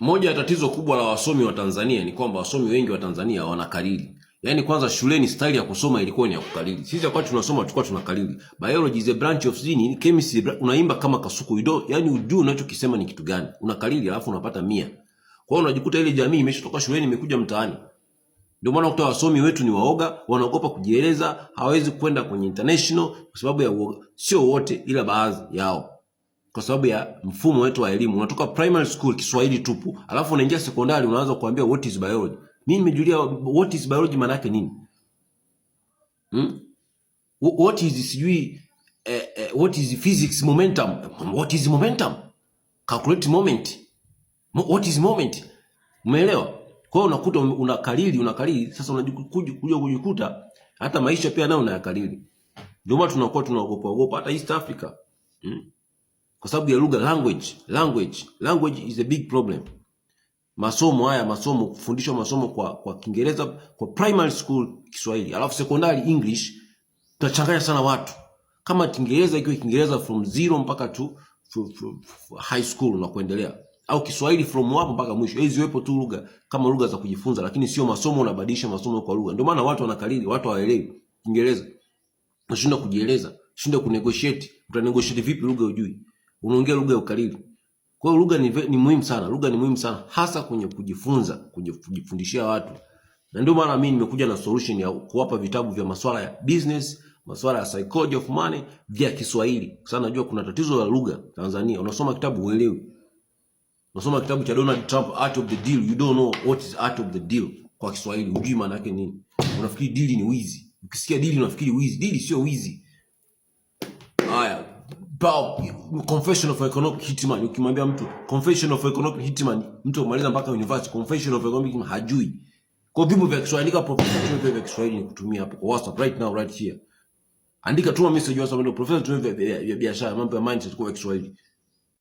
Moja ya tatizo kubwa la wasomi wa Tanzania ni kwamba wasomi wengi wa Tanzania wanakariri. Yaani kwanza shuleni style ya kusoma ilikuwa ni ya kukariri. Sisi wakati tunasoma tulikuwa tunakariri. Biology is a branch of nini, chemistry unaimba kama kasuku you don't, yani hujui unachokisema ni kitu gani. Unakariri alafu unapata 100. Kwa hiyo unajikuta ile jamii imeshatoka shuleni imekuja mtaani. Ndio maana ukuta wasomi wetu ni waoga, wanaogopa kujieleza, hawawezi kwenda kwenye international kwa sababu ya uoga. Sio wote, ila baadhi yao, kwa sababu ya mfumo wetu wa elimu. Unatoka primary school Kiswahili tupu, alafu unaingia sekondari unaanza kuambia what is biology. Mimi nimejulia what is biology maana yake nini? Hmm? What is sijui what is physics momentum? What is momentum? Calculate moment. What is moment? Umeelewa? Kwa hiyo unakuta unakariri unakariri, sasa unakuja kujikuta hata maisha pia nayo unayakariri. Ndio maana tunakuwa tunaogopa ogopa hata East Africa. Kwa sababu ya lugha, language, language, language is a big problem. Masomo haya masomo kufundishwa masomo kwa Kiingereza kwa primary school Kiswahili, alafu sekondari English, tunachanganya sana watu. Kama Kiingereza ikiwa Kiingereza from zero mpaka to high school na kuendelea, au Kiswahili from hapo mpaka mwisho. Hizi ziwepo tu lugha kama lugha za kujifunza, lakini sio masomo unabadilisha masomo kwa lugha. Ndio maana watu wanakariri, watu hawaelewi Kiingereza, unashindwa kujieleza, unashindwa kunegotiate. Utanegotiate vipi lugha hujui? Unaongea lugha ya ukariri. Kwa hiyo lugha ni muhimu sana, lugha ni muhimu sana hasa kwenye kujifunza, kwenye kujifundishia watu. Na ndio maana mimi nimekuja na solution ya kuwapa vitabu vya masuala ya business, masuala ya psychology of money vya Kiswahili. Kwa sababu najua kuna tatizo la lugha Tanzania. Unasoma kitabu huelewi. Unasoma kitabu cha Donald Trump, Art of the Deal, you don't know what is art of the deal kwa Kiswahili, hujui maana yake nini. Unafikiri deal ni wizi. Ukisikia deal unafikiri wizi. Deal sio wizi. Haya, Confession of Economic Hitman, ukimwambia mtu Confession of Economic Hitman, mtu amaliza mpaka university, Confession of Economic Hitman hajui. Kwa hiyo vipo vya Kiswahili, andika professor tume vya Kiswahili nikutumia hapo kwa WhatsApp right now, right here. Andika, tuma message WhatsApp, ndio professor tume vya biashara, mambo ya mindset kwa Kiswahili.